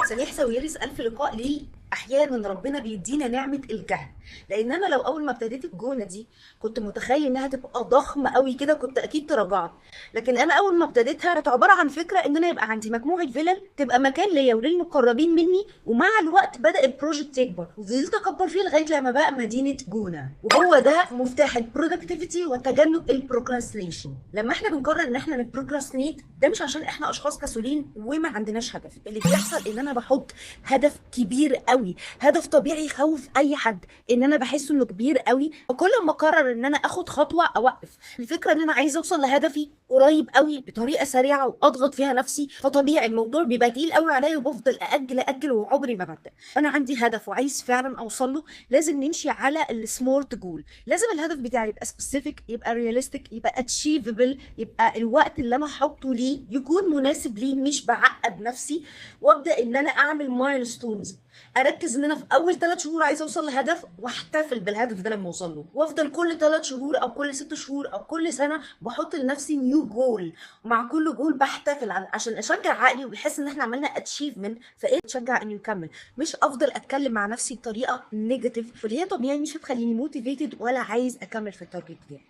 سميح ساويرس ألف لقاء. ليه احيانا ربنا بيدينا نعمه الجهل؟ لان انا لو اول ما ابتديت الجونه دي كنت متخيل انها تبقى ضخمة قوي كده كنت اكيد تراجعت، لكن انا اول ما ابتديتها كانت عبارة عن فكرة ان انا يبقى عندي مجموعة فيلل تبقى مكان ليا وللمقربين مني، ومع الوقت بدا ال project يكبر وفضلت اكبر فيه لغاية لما بقى مدينة جونة. وهو ده مفتاح ال productivity وتجنب ال procrastination. لما احنا بنقرر ان احنا ن procrastinate ده مش عشان احنا اشخاص كسولين وما عندناش هدف. اللي بيحصل ان انا بحط هدف كبير قوي، هدف طبيعي يخوف اي حد، ان انا بحس انه كبير قوي، فكل ما اقرر ان انا اخد خطوة اوقف. الفكرة ان انا عايزه اوصل لهدفي قريب قوي بطريقة سريعة واضغط فيها نفسي، فطبيعي الموضوع بيبقى تقيل قوي عليا وبفضل اجل اجل وعمري ما ببدا. انا عندي هدف وعايز فعلا اوصل له، لازم نمشي على ال SMART goal. لازم الهدف بتاعي يبقى specific، يبقى realistic، يبقى achievable، يبقى الوقت اللي انا حاطه ليه يكون مناسب ليه، مش بعقد نفسي. وابدا ان انا اعمل milestones، اركز ان انا في اول 3 شهور عايزه اوصل لهدف واحتفل بالهدف ده لما اوصل له، وافضل كل 3 شهور او كل 6 شهور او كل سنة بحط لنفسي new goal، ومع كل جول بحتفل عشان اشجع عقلي وبيحس ان احنا عملنا achievement، فايه تشجع انه يكمل. مش افضل اتكلم مع نفسي بطريقة negative، واللي هي طبيعي مش هتخليني motivated ولا عايز اكمل في ال target بتاعي.